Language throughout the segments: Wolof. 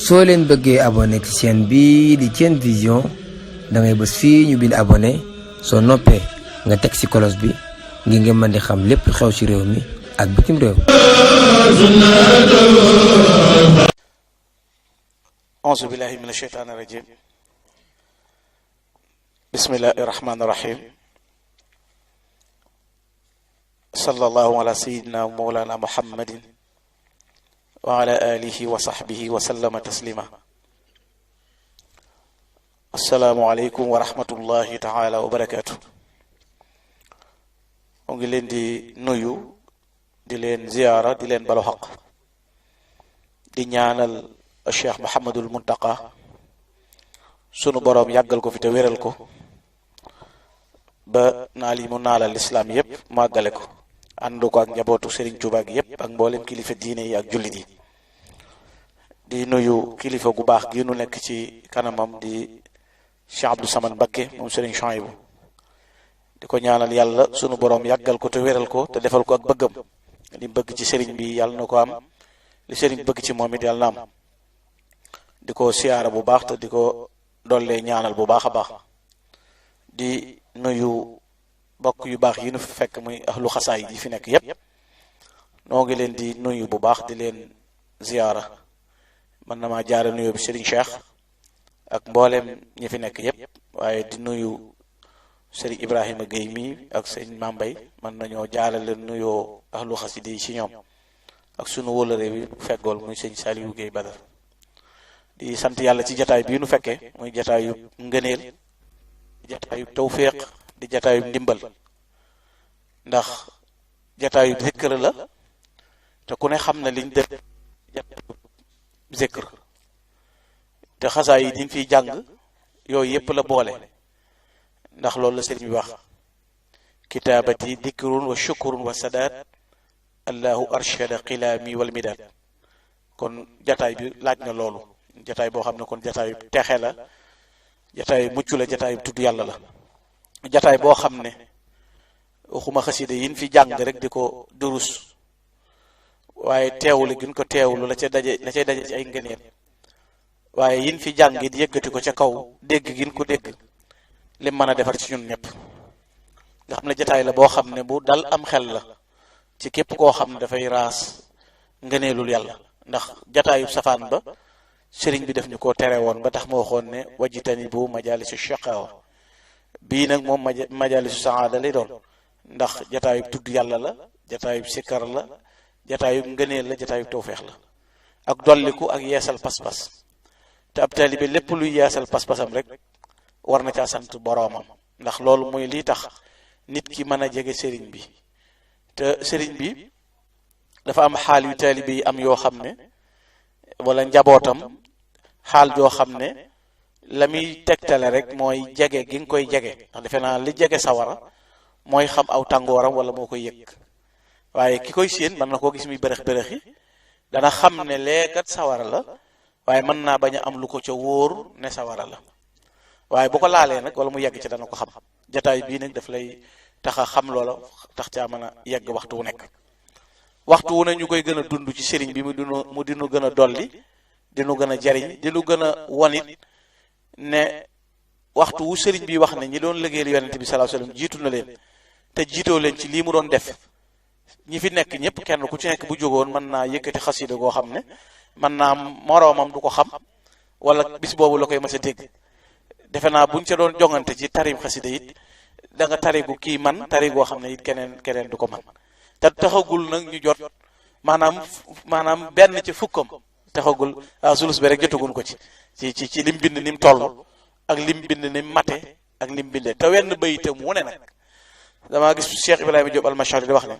soo leen bëggee abonné ci chaîne bii di Thiene Vision da ngay bës fii ñu bind abonné soo noppee nga teg ci cloche bi ngir ngeen mën di xam lépp xew ci réew mi ak bitim réew. auzu billahi mina shaytaani rajim. bismillahi rahmaani rahim. sallallahu ala sayyidina wa mawlana muhammadin wa ala alihi wa sahbihi wa sallama taslima. assalaamu aleykum wa rahmatullahi taala wa barakaatu. mu ngi leen di nuyu di leen ziyaara di leen balu xaq di ñaanal Cheikh Mouhamadul Muntaqa sunu boroom yàggal ko fi te wéral ko ba naal yi mu naalal lislaam yépp màggale ko ànd ko ak njabootu Serigne Touba gi yépp ak mboolem kilifa diine yi ak jullit yi. di nuyu kilifa gu baax gi nu nekk ci kanamam di Cheikh Abdou Samad Mbacké moom Serigne Chouaïbou di ko ñaanal yàlla sunu boroom yàggal ko te wéral ko te defal ko ak bëggam li bëgg ci Serigne bi yàlla na ko am li Serigne bëgg ci moom it yàlla na am. di ko siyaara bu baax te di ko dollee ñaanal bu baax a baax di nuyu bokk yu baax yi nu fi fekk muy ahlu xasaay yi fi nekk yépp noo ngi leen di nuyu bu baax di leen ziyaara man na maa jaare nuyu bi Serigne Cheikh ak mbooleem ñi fi nekk yépp waaye di nuyu Serigne Ibrahima Gueye mi ak Serigne Mambay man nañoo jaarale nuyoo ahlu xasida yi ci ñoom ak sunu wóolare bi feggool muy Serigne Saliou Gueye Badar. di sant yàlla ci jataay bii nu fekkee muy jataayu ngëneel di jataayu tawféex di jataayu ndimbal ndax jataayu zikr la te ku ne xam na liñ def jataayu zikr te xasaa yi diñ fiy jàng yooyu yépp la boole ndax loolu la sëriñ bi wax kitaabati dikrun wa shukrun wa sadaat allahu arshada xilaami wal midaat kon jataay bi laaj na loolu jataay boo xam ne kon jataayu texe la jataayu mucc la jataayu tudd yàlla la jataay boo xam ne waxuma xasida yin fi jàng rek di ko durus waaye teewlu gën ko teewlu la cay daje ci ay ngëneel waaye yin fi jàng it yëkkati ko ca kaw dégg gin ko dégg lim mën a defar ci ñun ñëpp nga xam ne jataay la boo xam ne bu dal am xel la ci képp koo xam ne dafay raas ngëneelul yàlla ndax jataayu safaan ba sëriñ bi def ñu ko tere woon ba tax ma waxoon ne wajitani bu majalisu shaqawa bii nag moom majalisu saada lay doon ndax jataayub tudd yàlla la jataayub sikkar la jataayub ngëneel la jataayub tawfeex la ak dolliku ak yeesal pas-pas te ab taalibe lépp luy yeesal pas-pasam rek war na caa sant boroomam ndax loolu mooy lii tax nit ki mën a jege sëriñ bi te sëriñ bi dafa am xaal yu taalibe yi am yoo xam ne wala njabootam xaal joo xam ne la muy tegtale rek mooy jege gi nga koy jege ndax defe naa li jege sawara mooy xam aw tàngooram wala moo koy yëg waaye ki koy séen mën na koo gis muy bërëx bërëxi dana xam ne leekat sawara la waaye mën naa bañ a am lu ko ca wóor ne sawara la waaye bu ko laalee nag wala mu yegg ci dana ko xam jataay bii nag daf lay tax a xam loola tax caa mën a yegg waxtu wu nekk waxtu wu ne ñu koy gën a dund ci sëriñ bi mu dinu gën a dolli dinu gën a jariñ dinu gën a wonit ne waxtu wu sëriñ bi wax ne ñi doon liggéeyal yonent bi sallallahu alayhi wasallam jiitu na leen te jiitoo leen ci lii mu doon def ñi fi nekk ñëpp kenn ku ci nekk bu jógoon mën naa yëkkati xasida goo xam ne mën naa moroomam du ko xam wala bis boobu la koy mës a dégg defe naa buñ ca doon jongante ci tarim xasida it da nga tarigu kii man tari goo xam ne it keneen du ko man te taxagul nag ñu jot maanaam benn ci fukkam taxagul sulus bi rek jotagun ko ci lim bind ni mu toll ak lim bind ni mu mate ak lim bindee te wenn bayitam wu ne nag damaa gis Cheikh Ibrahima Diop al-Mashari di wax ne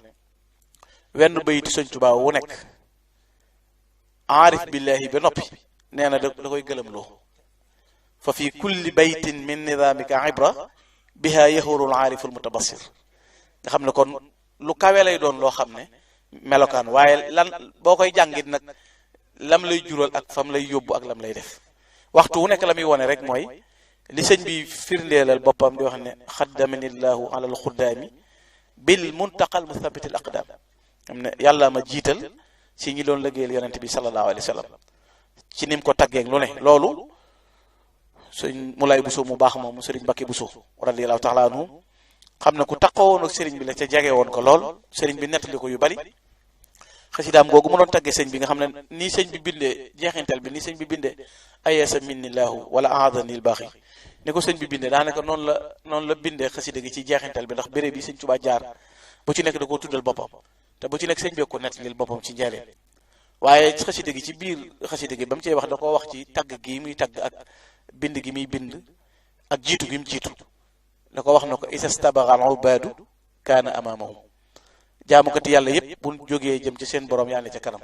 wenn bayitu Sëñ Tuubaa wu nekk aarif billahi ba noppi nee na da koy gëlëm loo fa fi kulli baytin min nidaamika ibra biha yahurul aariful mutabassir nga xam ne kon lu kawe lay doon loo xam ne melokaan waaye lan boo koy jàngit nag lam lay jural ak fam lay yóbbu ak lam lay def waxtu wu nekk la muy wone rek mooy li sëñ bi firndeelal boppam di wax ne xaddamanillahu alal xuddaami bil muntaqal muthabitil aqdam xam ne yàlla ma jiital si ñi doon liggéeyal yonent bi sallallahu alayhi wa sallam ci nim ko taggeeg lu ne loolu sëñ Moulay Bousso mu baax moom sëriñ Mbacké Bousso radiyallahu taala anhu xam ne ku taxawoon ak sëriñ bi la ca jege woon ko lool sëriñ bi nettali ko yu bari xasidaam googu mu doon taggee sëñ bi nga xam ne nii sëñ bi bindee jeexintal bi nii sëñ bi bindee ayesa minnillahu wala ahadanil baaxi ni ko sëñ bi bindee daanaka noonu la bindee xasida gi ci jeexintal bi ndax béréb bi sëñ Tuubaa jaar bu ci nekk da koo tuddal boppam te bu ci nekk sëñ bi ko nettalil boppam ci njaareem waaye xasida gi ci biir xasida gi ba mu cey wax da koo wax ci tagg gi muy tagg ak bind gi muy bind ak jiitu gi mu jiitu da ko wax na ko isastabagal ubadu kaana amaamahum jaamukati yàlla yépp bu jógee jëm ci seen borom yàlla ca kanam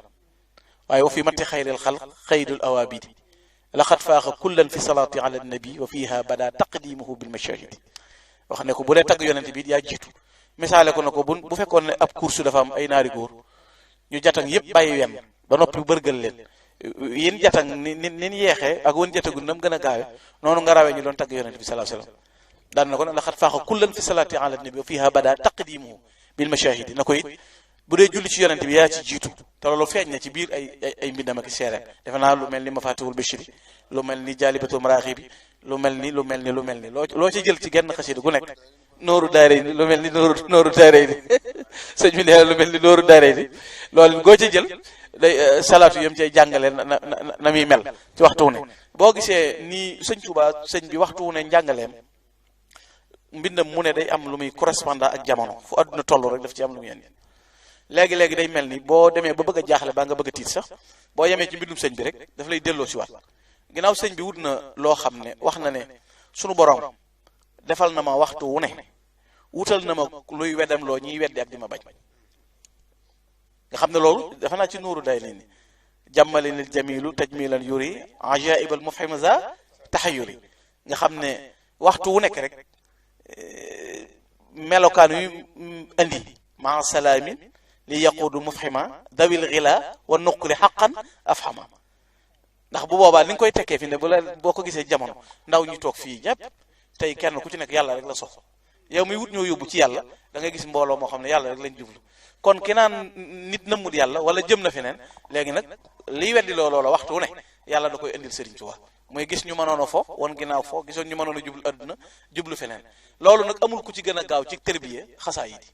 waaye wa fi matti xayril xalq xaydul awaabidi laqad faaxa kullan fi salaati ala nabi wa fiha bada taqdimuhu bil mashahidi wax ne ko bu dee tagg yonente bi yaa jiitu misaale ko na ko bu fekkoon ne ab course dafa am ay naari góor ñu jatang yépp bàyyi wenn ba noppi bërgal leen yéen jatang ni yeexee ak woon jatagu nam gën a gaawe noonu nga rawee ñu doon tagg yonente bi sallallahu alayhi wasallam daan na ko nag laqad faaxa kullan fi salaati ala nabi wa fiha bada taqdimuhu bil mashahidi na ko it bu dee julli ci yonente bi yaa ci jiitu te loolu feeñ na ci biir ay mbindam ak seereem defe naa lu mel ni mafatihul bashiri lu mel ni jaalibatul maraaxibi lu mel ni loo ci jël ci genn xasida gu nekk nooru daaray ni lu mel ni nooru daaray ni sëñ bi nee lu mel ni nooru daaray ni loolu goo ci jël day salaatu yam cay jàngale na muy mel ci waxtu wu ne boo gisee nii sëñ Tuubaa sëñ bi waxtu wu ne njàngaleem mbindam mu ne day am lu muy correspondant ak jamono fu àdduna toll rek daf ci am lu muy indi léegi day mel ni boo demee ba bëgg a jaaxle baa nga bëgg a tiit sax boo yemee ci mbindum sëñ bi rek daf lay delloo si waat ginnaaw sëñ bi wut na loo xam ne wax na ne sunu borom defal na ma waxtu wu ne wutal na ma luy weddam loo ñiy weddi ak di ma bañ nga xam ne loolu dafa naa ci nuuru day ni jàmmalinil jamilu tajmilan yuri ajaibal mufhimza taxayuri nga xam ne waxtu wu nekk rek melokaan yu indi maa salaamin li yaqudu mufhima dawil xila wa nuqli xaqan afhama ndax bu boobaa li nga koy tekkee fi ne boo ko gisee jamono ndaw ñu toog fii ñëpp tey kenn ku ci nekk yàlla rek la sox yow muy wut ñoo yóbbu ci yàlla da ngay gis mbooloo moo xam ne yàlla rek lañ jublu kon ki naan nit nëmmut yàlla wala jëm na feneen léegi nag liy weddi loola waxtu wu ne yàlla da koy indil Sëriñ Tuubaa mooy gis ñu mënoon a fo wan ginnaaw fo gisoon ñu mënoon a jublu adduna jublu feneen loolu nag amul ku ci gën a gaaw ci tërbiye xasaa yi di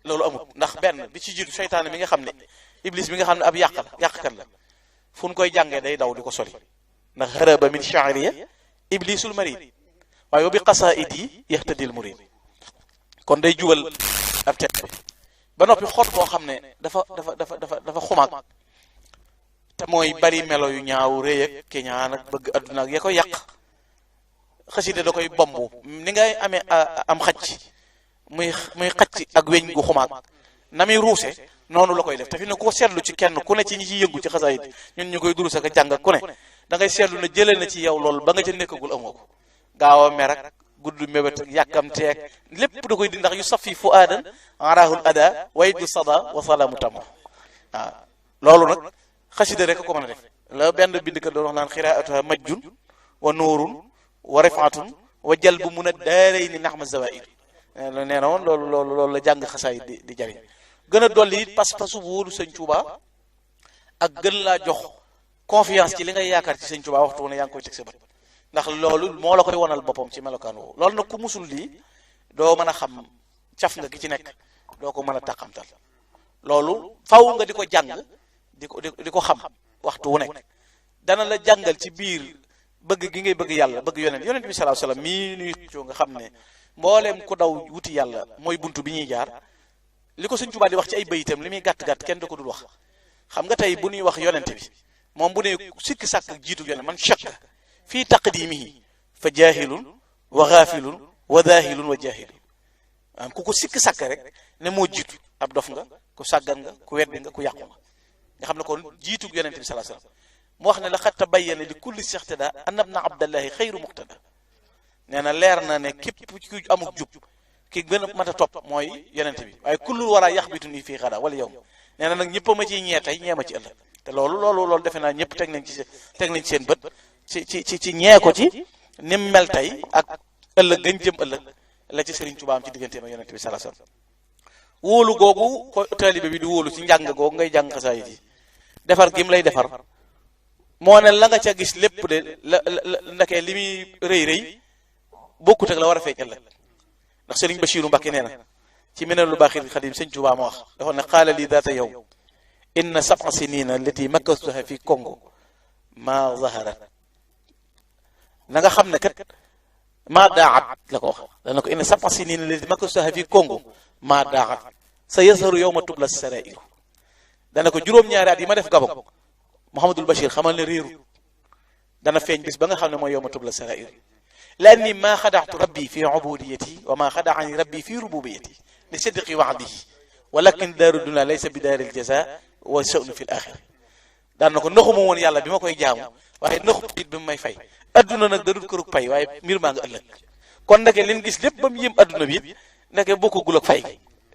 loolu amul ndax benn bi ci jiitu seytaane mi nga xam ne iblis mi nga xam ne ab yàqkat la fu ñu koy jàngee day daw di ko sori ndax haraba min sha'riya iblisul marid waaye wa bi qasaa'id yi yahtadil murid kon day jubal ab tet bi ba noppi xot boo xam ne dafa xumaag te mooy bari melo yu ñaaw rëy ak keñaan ak bëgg adduna ak ya koy yàq xasida da koy bombu ni ngay amee am xacc muy xacc ak weñ gu xumaag na muy ruuse noonu la koy def te fi ne ku ko seetlu ci kenn ku ne ci ñi ciy yëngu ci xasaayit ñun ñu koy durus ak jàng ku ne da ngay seetlu ne jëlee na ci yow loolu ba nga ca nekkagul amoo ko gaaw a mer ak gudd mébét ak yàkkamteeg lépp da koy di ndax yu safi fu aadan arahul ada waydu sada wa salaamu tamo waaw loolu nag xasida rek ko mën a def la benn bind ka doon wax naan xiraatuha majjun wa nuurun wa rifaatun wa jalbu mun a daaray ni naxma zawair nee na woon loolu la jàng xasaay di jariñ gën a dolli it pas-pasu wóolu sëñ Tuubaa ak gën laa jox confiance ci li ngay yaakaar ci sëñ Tuubaa waxtu wu ne yaa ngi koy teg sa bët ndax loolu moo la koy wonal boppam ci melokaan woowu loolu nag ku musul lii doo mën a xam caf nga ki ci nekk doo ko mën a tàqamtal loolu faw nga di ko jàng di ko xam waxtu wu nekk dana la jàngal ci biir bëgg gi ngay bëgg yàlla bëgg yonent bi sallallahu alayhi wasallam mii nuy xëccoo nga xam ne mbooleem ku daw wuti yàlla mooy buntu bi ñuy jaar li ko sëñ Tuubaa di wax ci ay bayitam li muy gàtt-gàtt kenn da ko dul wax xam nga tey bu ñuy wax yonent bi moom bu ne sikki sàkk jiitu yonent man shakka fii taqdimihi fa jaahilun wa gaafilun wa daahilun wa jaahilun am ku ko sikki sàkk rek ne moo jiitu ab dof nga ku sàggan nga ku weddi nga ku yàqu nga xam ne kon jiitu yonent bi sallallahu alayhi wasallam mu wax ne laqad tabayyana li kulli istihtada anna ibna abdallahi xayru muqtada nee na leer na ne képp ku amuk jub ki gën a mat a topp mooy yonent bi waaye kullul war a yaxbitu nii fii xada wala yow nee na nag ñëpp a ma ciy ñee tey ñee ma ci ëllëg te loolu defe naa ñëpp teg nañ ci seen bët ci ñee ko ci ni mu mel tey ak ëllëg gañ jëm ëllëg la ci Sëriñ Tuubaa am ci digganteem ak yonent bi sallallahu alayhi wasallam wóolu googu ko taalibe bi di wóolu ci njàng googu ngay jàng xasaayid yi defar gim lay defar moo ne la nga ca gis lépp de la ndakee li muy rëy rëy bokkut ak la war a feeñ ëllëg ndax Sëriñ Bachiru Mbàkke nee na ci Minanul Baaxil Xadim Sëñ Tuubaa ma wax dafa ne qaala li daata yow inna sab'a sinina allati makkastuha fi Congo ma zaharat na nga xam ne kat maa daaxat la ko wax dana ko inna sab'a sinina allati makkastuha fi Congo maa daaxat sa yazharu yawma tubla sarairu dana ko juróom-ñaari at yi ma def Gabon Mouhamadul Bachir xamal ne réeru dana feeñ bis ba nga xam ne mooy yawma tubla sarairu la anni maa xadaxtu rabbi fi ubudiyati wa maa xadaxani rabbi fi rububiyati li sidqi wa'dihi walakin daaru dunya laysa bi daaril jaza wa sha'nu fil axira daan na ko naxuma woon yàlla bi ma koy jaamu waaye naxu it bi mu may fay adduna nag da dul kërug pay waaye mbir maa nga ëllëg kon ndeke leen gis lépp ba mu yëm adduna bi it ndeke bokkugul ak fay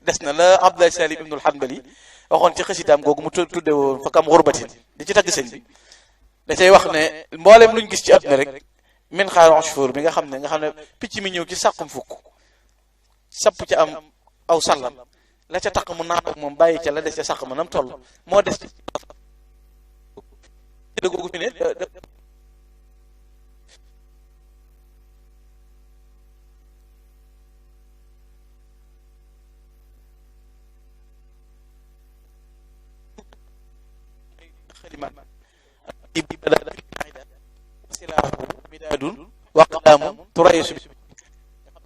des na la Abdullah Salim ibnul Hanbali waxoon ci xasidaam googu mu tudde woon fa kam xurbatin di ci tagg sëñ bi da cay wax ne mboolem luñ gis ci adduna rek min xaar ashfur bi nga xam ne picc mi ñëw ci sàqum fukk sapp ca am aw sallam la ca taq mu naat ak moom bàyyi ca la des ca sàq ma nam toll moo des ci googu fi ne midaadun waqdaamun turayisu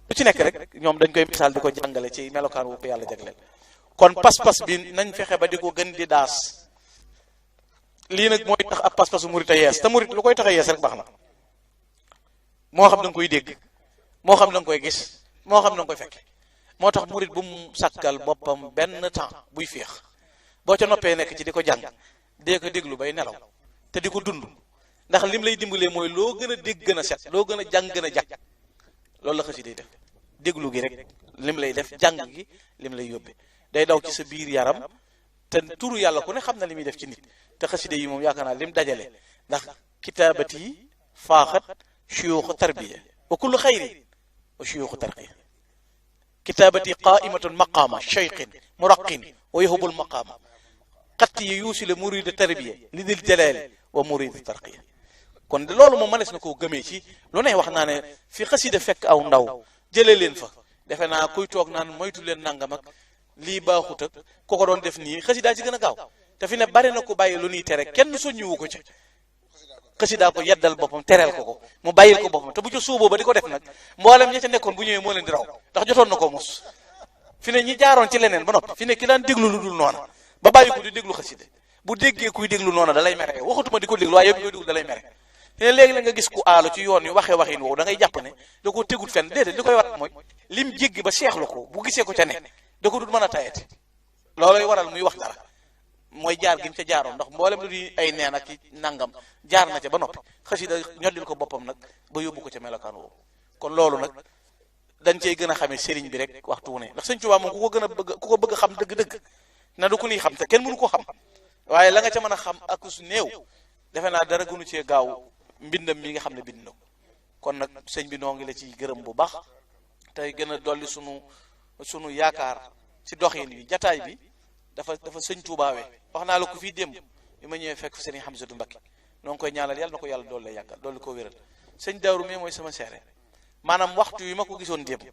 lu ci nekk rek ñoom dañ koy misaal di ko jàngale ci melokaan wu ko yàlla jagleel kon pas-pas bi nañ fexe ba di ko gën di daas lii nag mooy tax ab pas-pasu murit a yees te murit lu koy tax a yees rek baax na moo xam da nga koy dégg moo xam da nga koy gis moo xam da nga koy fekke moo tax murit bu mu sàkkal boppam benn temps buy féex boo ca noppee nekk ci di ko jàng dee ko déglu bay nelaw te di ko dund ndax lim lay dimbalee mooy loo gën a dégg gën a set loo gën a jàng gën a jàkk loolu la xasida day def déglu gi rek lim lay def jàng gi lim lay yóbbe day daw ci sa biir yaram te turu yàlla ku ne xam na li muy def ci nit te xasida yi moom yaakaar naa lim dajale ndax kitaabati faaxat shuyuuxu tarbiya wa kullu xayrin wa shuyuuxu tarqiya kitaabati qaimatun maqaama cheykhin muraqin wa yahubul maqaama xatti yi yuusile murida tarbiya li dil jalaali wa murida tarqiya kon de loolu moom mënees na koo gëmee ci lu ne wax naa ne fi xasida fekk aw ndaw jëlee leen fa defe naa kuy toog naan moytu leen nangam ak lii baaxut ak ku ko doon def nii xasida ci gën a gaaw te fi ne bari na ko bàyyi lu ñuy tere kenn soññiwu ko ci xasida ko yeddal boppam tereel ko mu bàyyil ko boppam te bu ca suuboo ba di ko def nag mboolem ña ca nekkoon bu ñëwee moo leen di raw ndax jotoon na ko mos fi ne ñi jaaroon ci leneen ba noppi fi ne ki daan déglu lu dul noona ba bàyyi ko di déglu xasida bu déggee kuy déglu noona da lay mere waxutuma di ko déglu waaye yëpp koy déglu da lay mere te léegi la nga gis ku aalu ci yoon yu waxee waxin woowu da ngay jàpp ne da koo tegul fenn déedéet li koy waral mooy lim jéggi ba seexlu ko bu gisee ko ca ne da ko dul mën a tayete looloy waral muy wax dara mooy jaar gi mu ca jaaroon ndax mboolem lu di ay neen ak ci nangam jaar na ca ba noppi xasida ñoddil ko boppam nag ba yóbbu ko ca melokaan woowu kon loolu nag dañ cey gën a xamee sëriñ bi rek waxtu wu ne ndax sëñ Tuubaa moom ku ko bëgg a xam dëgg-dëgg na du ko nii xam te kenn mënu ko xam waaye la nga ca mën a xam ak su néew defe naa dara gënu cee gaaw mbindam mi nga xam ne bind na ko kon nag sëñ bi noo ngi la ci gërëm bu baax tey gën a dolli sunu yaakaar ci doxin bi jataay bi dafa sëñ Tuubaawee wax naa la ko fii démb bi ma ñëwee fekk sëñ Hamsatu Mbakke noo ngi koy ñaanal yàlla na ko yàlla doole yàggal doole ko wéral sëñ Daaru mi mooy sama seere maanaam waxtu yi ma ko gisoon démb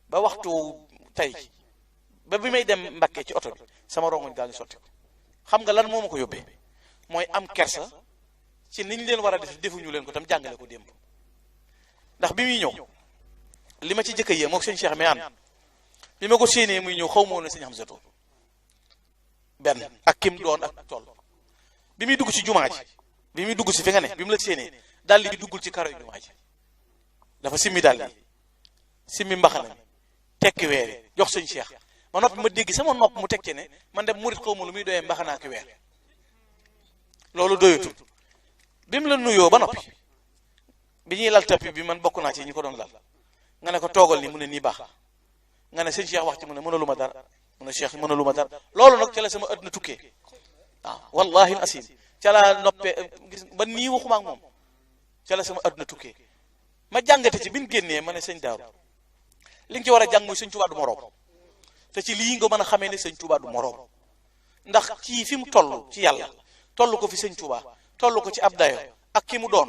ba waxtu tey ba bi may dem Mbakke ci oto bi sama rongoñ daal di sotti ko xam nga lan moo ma ko yóbbee mooy am kersa ci niñ leen war a def defuñu leen ko tam jàngale ko démb ndax bi muy ñëw li ma ci jëkk yee moog sëñ Cheikh mi ànd bi ma ko séenee muy ñëw xaw ma woon ne sëñ Hamsatu benn ak kim doon ak toll bi muy dugg ci jumaa ji bi muy dugg si fi nga ne bi mu la séenee dal li duggul ci karo jumaa ji dafa simmi dal yi simmi mbaxana mi tekki weer yi jox sëñ Cheikh ma noppi ma dégg sama nopp mu teg ci ne man dem murit xaw ma lu muy doyee mbaxanaa ki weer loolu doyatul bi mu la nuyoo ba noppi bi ñuy lal tapis bi man bokk naa ci ñi ko doon lal nga ne ko toogal ni mu ne nii baax nga ne sëñ Cheikh wax ci mu ne mënalu ma dara mu ne Cheikh mënalu ma dara loolu nag ca la sama àdduna tukkee waaw wallahi asim ca la noppee gis ba nii waxuma ak moom ca la sama àdduna tukkee ma jàngate ci bi ñu génnee ma ne sëñ Daaru li nga ci war a jàng mooy sëñ Tuubaa du moroom te ci lii nga mën a xamee ne sëñ Tuubaa du moroom ndax ci fi mu toll ci yàlla toll ko fi sëñ Tuubaa toll ko ci ab dayo ak ki mu doon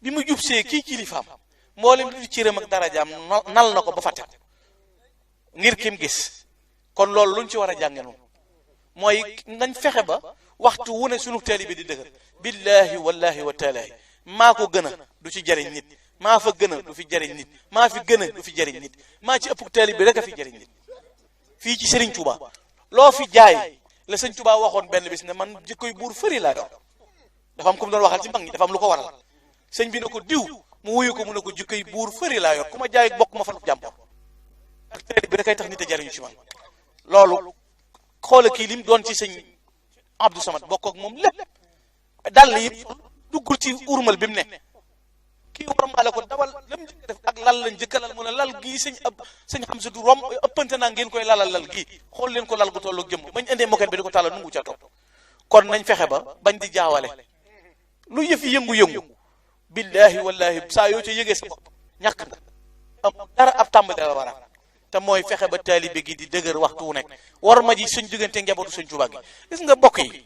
bi mu jub see kii kilifaam mboolem li ciiram ak darajaam nal na ko ba fàtte ko ngir kim gis kon loolu luñ ci war a jànge noonu mooy nañ fexe ba waxtu wu ne sunu taalibe di dëgër billahi wallahi wa taalahi maa ko gën a du ci jariñ nit maa fa gën a du fi jariñ nit maa fi gën a du fi jariñ nit maa ci ëpp taalibe rek a fi jariñ nit fii ci Serigne Touba loo fi jaay la Serigne Touba waxoon benn bis ne man jikkoy buur fëri laa yor dafa am ku mu doon waxal ci mag ñi dafa am lu ko waral sëñ bi ne ko diw mu wuyu ko mu ne ko jikkoy buur fëri laa yor ku ma jaay bokk ma fa jàmbor ak taalibe rek ay tax nit a jariñu ci man loolu xoola kii lim doon ci sëñ Abdou Samad bokk ak moom lépp dal yi duggul ci urmal bi mu ne kii warmaale ko dawal lam njëkk def ak lal la njëkkalal mu ne lal gii sëñ Hamza du rom ëppante naa ngeen koy lalal lal gii xool leen ko lal gu tollu jëm bañ indee moket bi di ko tàllal nungu ca topp kon nañ fexe ba bañ di jaawale lu yëf yi yëngu-yëngu billahi wallahi saa yoo ca yëgee sa bopp ñàkk nga am dara ab tàmbali la war a te mooy fexe ba taalibe gi di dëgër waxtu wu nekk war ma ji suñ diggante njabootu sëñ Tuubaa gi gis nga bokk yi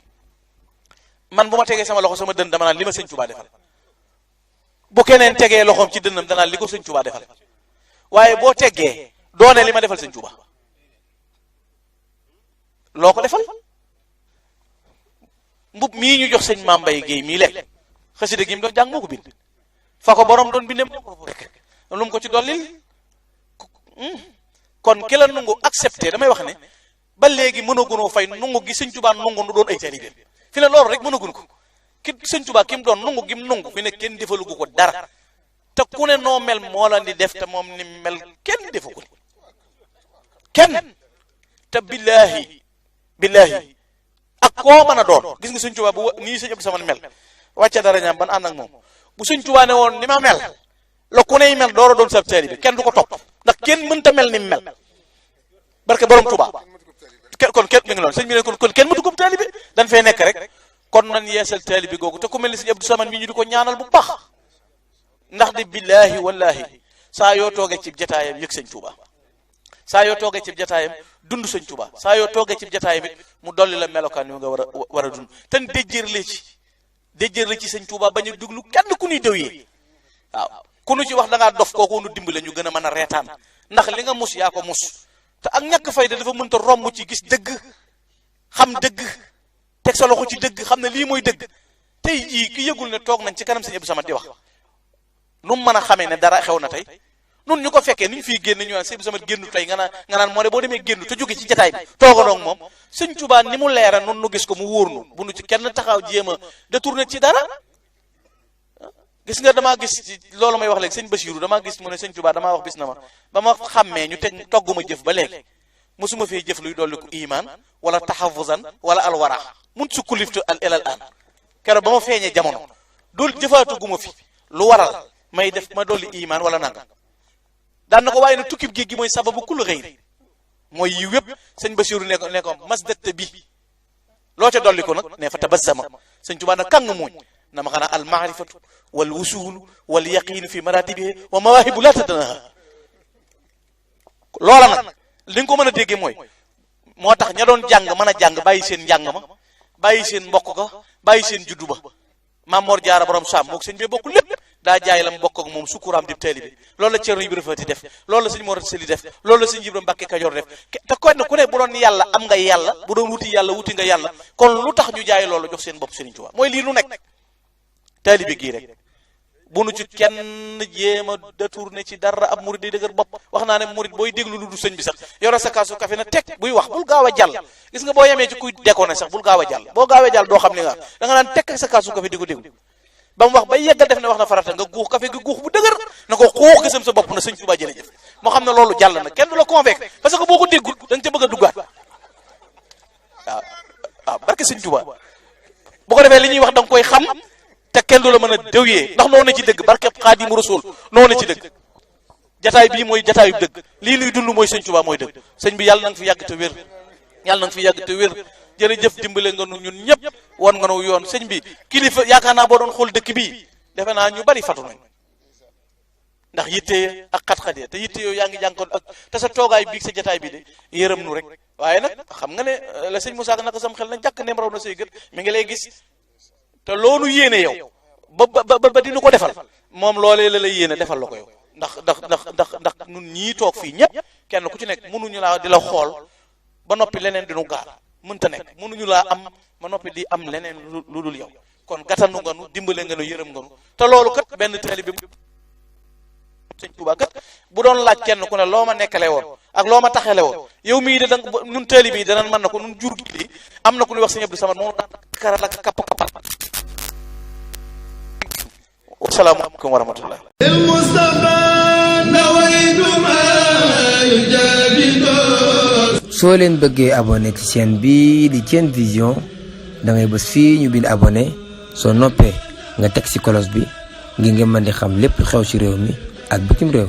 man bu ma tegee sama loxo sama dënn dama naan li ma sëñ Tuubaa defal bu keneen tegee loxoom ci dënnam danaan li ko sëñ Tuubaa defal waaye boo teggee doone li ma defal sëñ Tuubaa loo ko defal mbub mii ñu jox sëñ Mame Mbaye Guèye mii lekk xasida gi mu doon jàng moo ko bind fa ko borom doon bindee moo ko rek lu mu ko ci dollil kon ki la nungu accepté damay wax ne ba léegi mënagunoo fay nungu gi sëñ Tuubaa nungu nu doon ay taalibe fi ne loolu rek mënagun ko ki sëñ Tuubaa ki mu doon nungu gi mu nungu fi ne kenn defalugu ko dara te ku ne noo mel moo la di def te moom ni mel kenn defu ko kenn te billahi ak koo mën a doon gis nga sëñ Tuubaa bu nii sëñ Abdou Samad mel wàcce dara ñaam ban ànd ak moom bu sëñ Tuubaa ne woon ni ma mel la ku ney mel door a doon sab taalibe kenn du ko topp ndax kenn mënta mel ni mu mel barke borom Tuubaa kon kenn mi ngi noonu sëñ bi ne kon kenn mëtu ko taalibe dañ fay nekk rek kon nan yeesal taalibe googu te ku mel ni sëñ Abdou Samad mi ñu di ko ñaanal bu baax ndax di billahi wallahi saa yoo toogee ci jataayam yëg sëñ Tuubaa saa yoo toogee ci jataayam dund sëñ Tuubaa saa yoo toogee ci jataayam it mu dolli la melokaan yu nga war a dund te déjjërle ci sëñ Tuubaa bañ a duglu kenn ku ñuy dëw yee waaw ku nu ci wax da ngaa dof kooku nu dimbale ñu gën a mën a reetaan ndax li nga mus yaa ko mus te ak ñàkk fayda dafa mënta romb ci gis dëgg xam dëgg teg sa loxo ci dëgg xam ne lii mooy dëgg tey jii ki yëgul ne toog nañ ci kanam sëñ Abdou Samad di wax nu mu mën a xamee ne dara xew na tey nun ñu ko fekkee ni ñu fiy génn ñu naan sëñ Abdou Samad génnu tey nga naan moo de boo demee génnu te jóge ci jataay bi toogandoo ak moom sëñ Tuubaa ni mu leera nun nu gis ko mu wóor nu bu nu ci kenn taxaw jéem a détourné ci dara gis nga damaa gis ci loolu may wax léegi sëñ Basiiru damaa gis mu ne sëñ Tuubaa damaa wax bis na ma ba ma xàmmee ñu teg togguma jëf ba léegi mosuma fee jëf luy dolli ko iman wala taxafuzan wala alwara mun sukku liftu al ilal an keroog ba ma feeñee jamono dool jëfaatuguma fi lu waral may def ma dolli iman wala nangam daan na ko waaye nag tukkib géej gi mooy sababu kullu xëyri mooy yi wépp sëñ Basiiru ne ko masdatta bi loo ca dolli ko nag ne fa tabassama sëñ Tuubaa nag kàng muuñ na ma xanaa al maarifatu wal wusulu wal yaqiinu fi maratibihi wa mawaahibu laa tadanaha loola nag li nga ko mën a déggee mooy moo tax ña doon jàng mën a jàng bàyyi seen njàng ma bàyyi seen mbokk ko bàyyi seen juddu ba Maam Mor Jaara borom Saam moog sëñ bee bokk lépp daa jaay la mu bokk ak moom sukuraam di taalibe loolu la Ceerno Ibra Faati def loolu la sëñ Mor Sëli def loolu la sëñ Ibra Mbàkke Kajoor def te kon ku ne bu doon yàlla am nga yàlla bu doon wuti yàlla wuti nga yàlla kon lu tax ñu jaay loolu jox seen bopp Sëriñ Tuubaa mooy lii nu nekk taalibe gii rek bu nu ci kenn jéem a détourné ci dara ab murid day dëgër bopp wax naa ne murid booy déglu lu du sëñ bi sax yoro sa kaasu café na teg buy wax bul gaaw a jàll gis nga boo yemee ci kuy déconné sax bul gaaw a jàll boo gaawee jàll doo xam li nga da nga naan teg ak sa kaasu café di ko déglu ba mu wax ba yeggal def ne wax na farata nga guux café gi guux bu dëgër na ko xuux gisam sa bopp na sëñ Tuubaa jërëjëf moo xam ne loolu jàll na kenn du la convaincre parce que boo ko déggul da nga ca bëgg a duggaat waaw barke sëñ Tuubaa bu ko defee li ñuy wax da nga koy xam te kenn du la mën a déwyee ndax noo na ci dëgg barke Xaadimu Rasuul noo na ci dëgg jataay bii mooy jataayu dëgg lii nuy dund mooy sëñ Tuubaa mooy dëgg sëñ bi yàlla na nga fi yàgg te wér yàlla na nga fi yàgg te wér jërëjëf dimbale nga nu ñun ñëpp won nga nu yoon sëñ bi kilifa yaakaar naa boo doon xool dëkk bii defe naa ñu bari fatu nañ ndax yitte ak xat-xat ya te yitte yooyu yaa ngi jànkoon ak te sa toogaay bii sa jataay bi de yërëm nu rek waaye nag xam nga ne la sëñ Moussa naka sam xel nag jàkk neem raw na say gët mi ngi lay gis te loolu yéene yow ba dinu ko defal moom loolee la lay yéene defal la ko yow ndax nun ñii toog fii ñëpp kenn ku ci nekk mënuñu laa di la xool ba noppi leneen di nu gaar mënta nekk mënuñu laa am ba noppi di am leneen lu dul yow kon gàttanu nga nu dimbale nga nu yërëm nga nu te loolu kat benn taalibe bi sëñ Tuubaa kat bu doon laaj kenn ku ne loo ma nekkale woon ak loo ma taxale woon yow mii de danga nun taalibe yi danañ mën na ko nun jur gi di am na ku ñuy wax sëñ Abdou Samad moom karal ak kapp asalaamaaleykum wa rahmatullah soo leen bëggee abonné ci chaîne bii di Thiene Vision da ngay bës fii ñu bind abonné soo noppee nga teg ci cloche bi ngir nga mën di xam lépp xew ci réew mi ak bitim réew